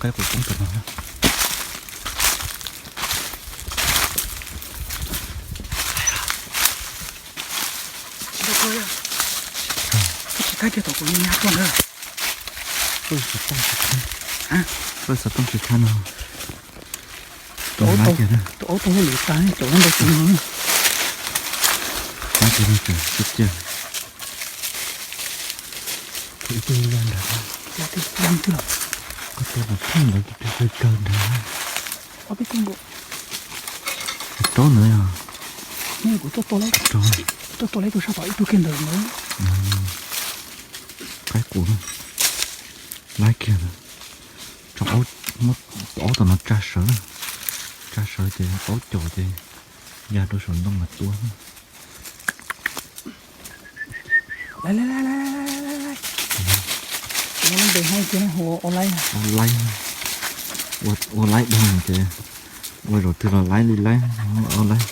Qaib qus poob tom no. Tsis thab kiag tom kuv nyab tuaj na. Koj xov tooj tsis thab no. Tus aub tau lwm tas caum ntau tus no. Tab sis no tseem tib cia. Tus ib tug ya nrad. Koj tua tus pheej ntawd tus tus kawg kawg nrad. Ob peb tug nkaus. Raub ntawd yog. Kuv tuaj tua lawm, tuaj tua lawm tus sab tom ib tug kiag ntawd ntawd. Qaib qus laib kiag ntawd. Tso aub, muab aub tom no tsa sawv na. Tsa sawv ces aub caum ces ya rau saum ntoo mas tua. Lawv lawv lawv lawv lawv lawv lawv. Ua laib, ua laib, ua laib dhau ces ua zaum twg los laib li laib, ua laib.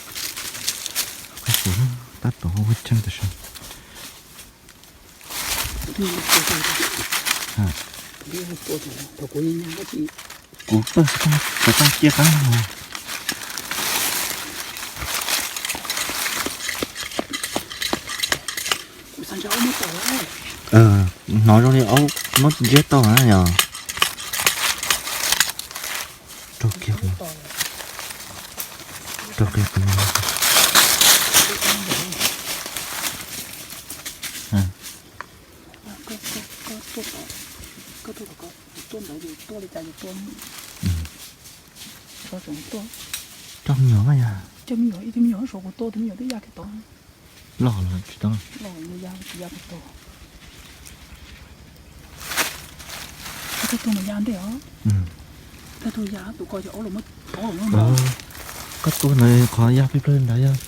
Tab tom ua cheeb tam sim. Kuv pawg xov tooj cia qab no. Hnov zoo li aub muab ntsiab tau na yog. Raug kiag, raug kiag tus no. Coj me nyuam mas yog. Coj me nyuam, ib tug me nyuam saum kuv tua tus me nyuam twb ya kiag tod. Loj los tsis tau. Tag tus no ya ntej os. Tag tus ya tus ko yog aub los muab. Koj tua ntawd qhov ya plig plawg ntawd yog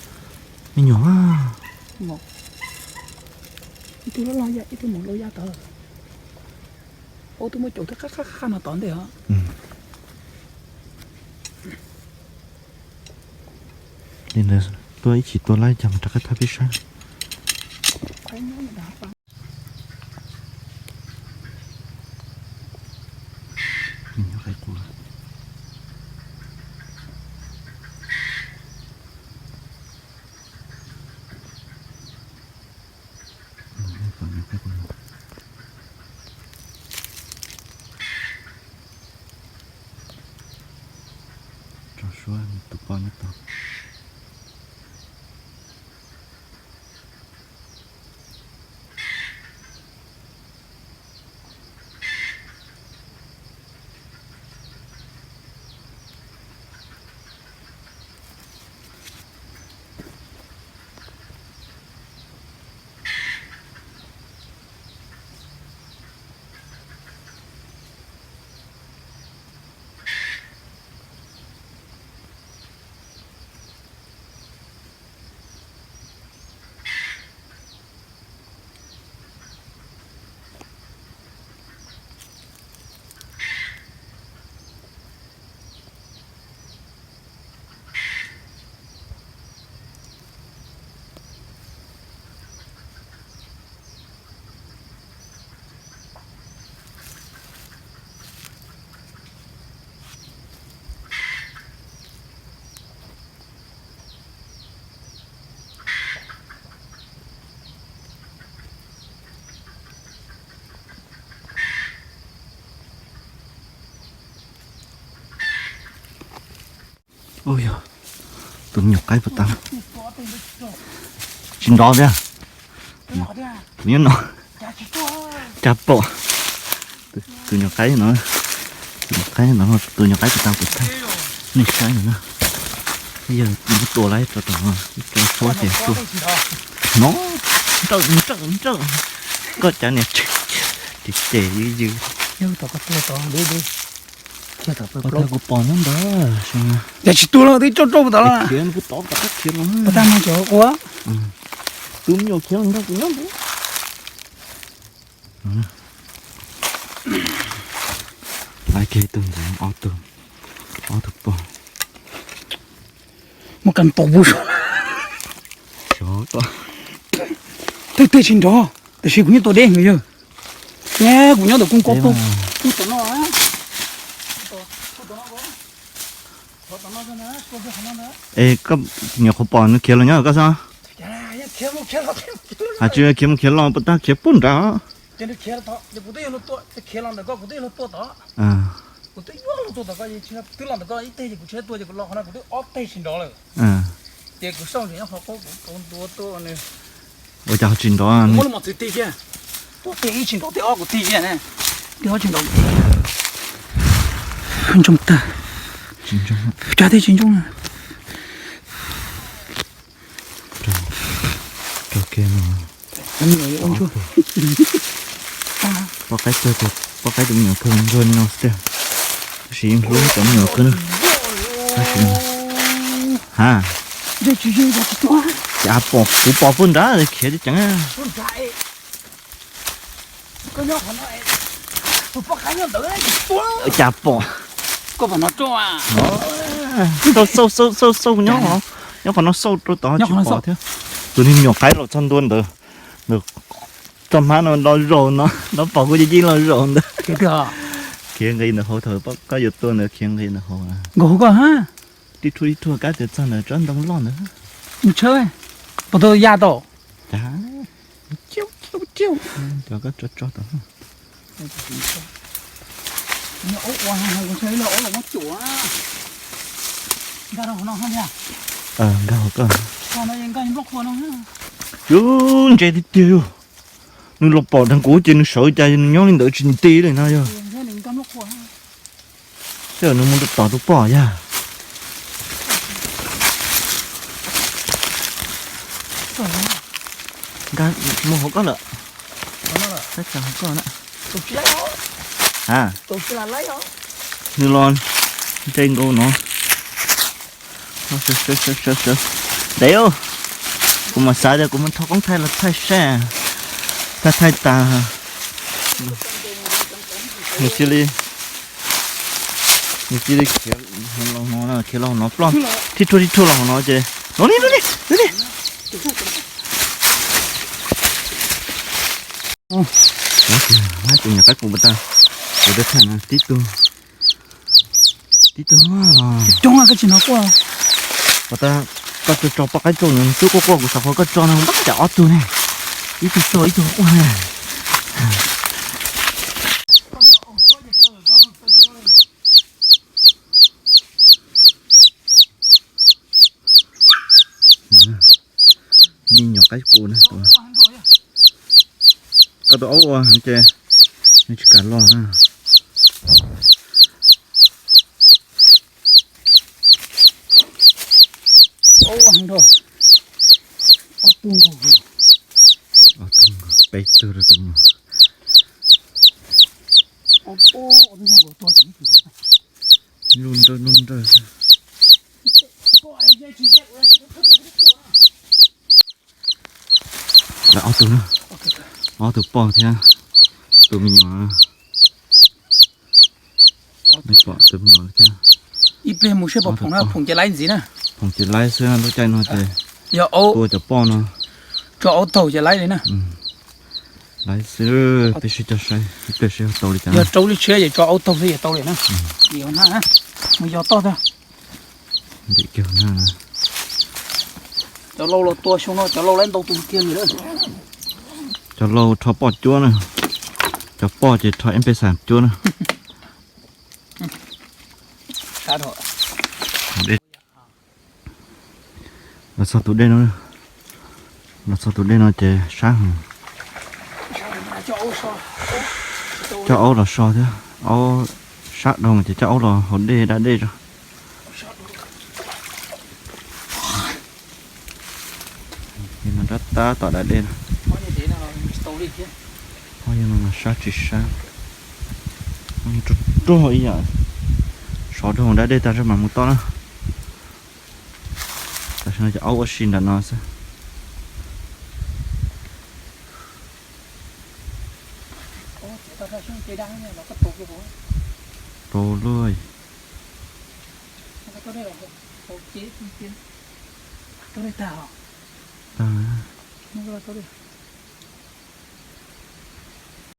me nyuam. Ib tug loj loj ya, ib tug mus loj ya tod. Aub twb muab caum twb qab qab qab no tod ntej os. Li ntawd tuaj ib chim tua laib cas mus rov qab thab peb saib. Tso suab tus poj nyob tod. Ub yog, tus me nyuam qaib puas tau? Tsis nrov tiag. Kuv nyob no, tsa pom. Tus nyuam qaib no, tus nyuam qaib no, tus nyuam qaib puas tau kuv thaij nej saib no na. Yog muab tua laib rau tom no, ib co suab ces tuaj. No, nrawm nrawm nrawm, koj cav niag ces ces yws yws. Ua tag kuv pom nyob ntawd. Yog tsis tua los twb coj rau tom no. Khiav kuv tod tom qab khiav no. Ua tag no cov ua. Tus me nyuam khiav nrog kuv nyob ntawd. Laib kiag tus ntawd ob tug, ob tug pog. Muab kas ntaus pub. Tej tej tsis nrov, tab sis kuv nyob tua deb heev yawg. Nyab kuv nyob ntawm koob kob pub, pub tom no. Es koj nyuam qhuav pom nws khiav los nyob koj xwb? Has tsis khiav mus khiav los puas tag khiav puag nrad. Ua cas ho tsis nrov? Ntsoog tag. Cas tej tsis ntsoog na. Rau kiag no. Poj qaib tuag ces poj qaib tus me nyuam kawg nkaus no xwb tiag. Tab sis yeej hlub cov me nyuam kawg na. Tab sis ha, cas pom kuv pom puag nrad khiav ceev. Cas pom. Xauj xauj xauj xauj nyob, nyob qhov no xauj rau tod tsis pom thiab. Tus niag me nyuam qaib los txog ntua ntawd, ntawd txoj hmab no los zaum no, no pom kuv ces yeej los zaum ntawd. Khiav nqis ntawd hauv thaum koj yuav tuaj ntawd khiav nqis ntawd hauv. Tib rhuaj tib rhuaj kab tias txog ntawd tsob ntoo loj ntawd. Mus tshawb, puas tau ya tau? Cas, cov koj tso tso tau. Nkag hauv koj. Yus ntse tiag tiag yus. Nws los pom dheev kuv ces nws sawv cas nws nyob li ntawd tsis nti li no yog. Tej nws mus tom tus poj yag. Nkag mus hauv koj lawm. Nkag hauv koj na. Ha, nws los nce nkaus no. Dev, kuv mam xav tias kuv mus thov koob thaij los thaij seb, thaij thaij tas nws cia li, nws cia li khiav los no, khiav los no ploj, tib rhuaj tib rhuaj los no ces no li no li no li. Tus nyuam qaib kuv puas tag, kuv tau thaij no tib tug, tib tug los coob koj tsis hnov quaj. Puas tag, koj tso tso poj qaib rau nws twb quaj quaj kuv xav qhov koj tso no npab cas ob tug ne, ib tug tso ib tug quaj ne. Me nyuam qaib qus na. Koj tus aub ua ces nws tsis kam los na. Ob tug nkaus, peb tug rau tus no. Lub nrawj lub nrawj. Lawv ob tug na, ob tug poj thiab tus me nyuam. Pom tus me nyuam thiab. Ib pliag mus seb puas phoom na, phoom ces laib ntxiv na. Phoom ces laib xwb, lub caij no ces yog aub, tua cov poj no. Tso aub taug ces laib li na. Laib xwb, peb sib cog saib ib pliag seb tau li cas. Yog raub li tshiab ces tso aub taug xwb ces tau li na. Mus yos toj tag. Ntim kiag na. Cov laus los tua xyoo no cov laus laib ntau tus kiag li lawm. Cov laus rho poj cuab na, cov poj ces rho ib pej xeem cuab na. Los txog tus dej no, los txog tus dej no ces sab heev. Coj aub los so thiab, aub sab dhau ces coj aub los haus dej da dej tso. Yog no rab tab tom da dej no. Ob yog no mas sab tsis sab. Rog rog ib yam. Sov rau hauv da dej tag zog mas mus toj na. Tam sim no ces aub ua si nram no xwb. Rau luaj. Tag.